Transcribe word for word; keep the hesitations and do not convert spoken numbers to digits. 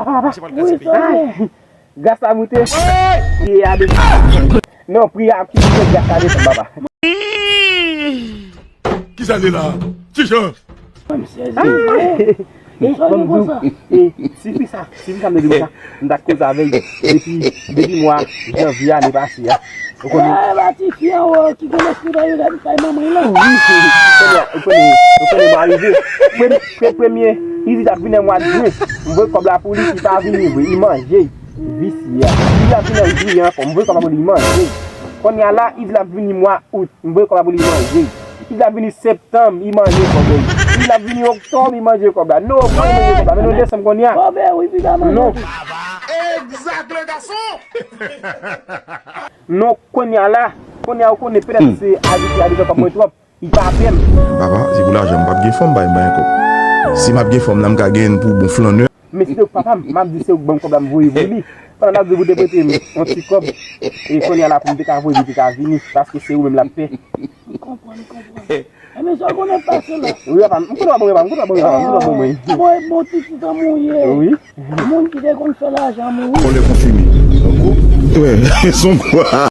Papa, papa. Wi, Sonnen. Gaz la moute. Pri a desann. Non, pri a ki moute, gaz la desann, papa. Kisa li la? Ti Jan. Mwen sezi. Bon, m di w, e, tifi sa, tifi sa m te di w sa, m t ap koze avè l depi, depi mwa janvye ane pase a. Ou konnen? E, ba tifi an, o, ki gen lespri pa yo, gade kay manman l lan. Wi, ou konnen, ou konnen, ou konnen mwa rive. Premye, pre-, premye vizit ap vini an mwa jen. M voye kòb la pou li, li pa vini vre, li manje. Visye a. Li ap vini an jiyè ankò, m voye kòb la pou li, li manje. Kounye a la, li di l ap vini mwa out. M voye kòb la pou li, li manje. Li di l ap vini septanm, li manje kòb la. Li di l ap vini oktòb, li manje kòb la. Novanm, li manje kòb la. Men nou desanm kounye a. Kòb la, wi, pi ka manje. Non. Exact, le garçon! Non, kounye a la. Kounye a, ou konnen, petèt se abitye a deja kòb mwen twòp. Li pa pè m. Papa, si pou lajan, m p ap gen fanm, bay m bay kòb. Si m ap gen fanm, la m ka genyen pou bon flannè. Men se te papa m, m ap di se ou k ban m kòb la, m voye pou li. Pandan m ap di ou te prete m yon ti kòb, e kounye a la pou m te ka voye, li te ka vini, paske se ou menm l ap pè. M konprann, m konprann. Ebyen, sa w konnen pase la. Wi, papa, m konn w ap bon, papa, m konn w ap bon, papa, m konn w ap bon, mwen. Bon, bon, ti ti tanm ou ye. Wi. Moun ki te konn fè lajan mouri. Kòlè konfime. Son gwo. Wi, son gwo.